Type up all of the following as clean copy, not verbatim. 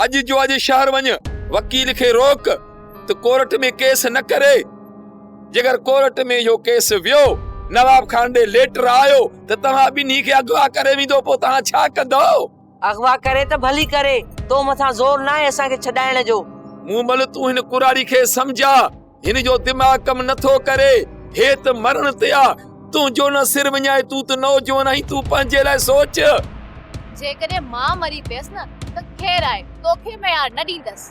اڄ جو اڄ شهر وڃ، وڪيل کي روڪ ته ڪورٽ ۾ ڪيس نه ڪري. جيڪر ڪورٽ ۾ اهو ڪيس ويو، نواب خان ڏي ليٽر آيو ته توهان ٻنهي کي اغوا ڪري ويندو، پوء توهان ڇا ڪندؤ؟ اغوا ڪري ته ڀلي ڪري، تو مٿان زور ناهي اسان کي ڇڏائڻ جو. مومل تون هن ڪراڙي کي سمجهاء، هن جو دماغ ڪم نه ٿو ڪري، هي ته مرڻ تي آ، تنهنجو نه سر وڃائي، تون ته نوجوان آهين، تون پنهنجي لاء سوچ. جيڪڏهن مان مري پيس نه ته خير آهي، توکي ميار نه ڏيندس.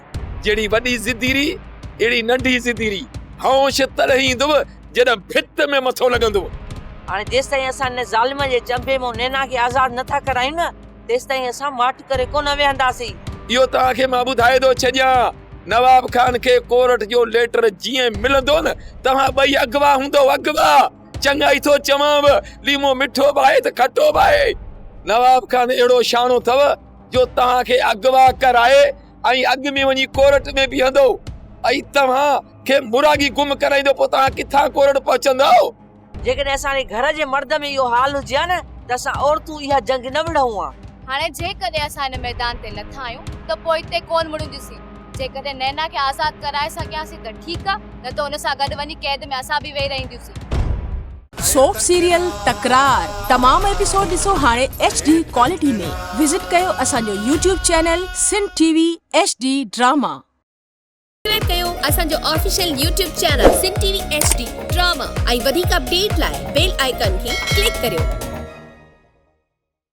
جهڙي وڏي ضديري، اهڙي ننڍي ضديري. هوش تڏهن ايندو جڏهن ڀت ۾ مٿو لڳندو. هاڻي جيستائين اسان هن ظالم جي چنبي مان نينا کي آزاد نه ٿا ڪرايون نه، تيستائين اسان ماٺ ڪري ڪونه ويهنداسين. اهو توهان کي مان ٻڌائي ٿو ڇڏيان، نواب خان کي ڪورٽ جو ليٽر جيئن ملندو نه، توهان ٻئي اغوا هوندؤ، اغوا! چڱائي ٿو چوانء، ليمو مٺو به آهي ته کٽو به آهي. نواب خان اهڙو شاڻو اٿو جو توهان کي اغوا ڪرائي ۽ اڳ ۾ وڃي ڪورٽ ۾ بيهندو ۽ توهان کي مراڳي گم ڪرائيندو، پوء توهان ڪٿان ڪورٽ پهچندؤ؟ جيڪڏهن اسان جي گهر جي مرد ۾ اهو حال هجي ها نه ته اسان عورتون اها جنگ نه وڙهون ها. هاڻي جيڪڏهن اسان هن ميدان تي لٿا آهيون ته پوئتي ڪونه مڙنديونسين. جيڪڏهن نينا کي آزاد ڪرائي سگهياسين ته ٺيڪ آ، نه ته ان سان گڏ وڃي قيد ۾ اسان به ويهي رهنديونسين. سوپ سيريل تڪرار تمام ايپيسوڊ ڏسو هاڻي ايڇ ڊي ڪوالٽي ۾ وزٽ ڪيو اسان جو YouTube channel Sindh T V H D drama. Subscribe ڪيو اسان جو official YouTube channel Sindh T V H D drama ۽ وڌيڪ اپڊيٽ لاء بيل آئيڪان کي ڪلڪ ڪريو.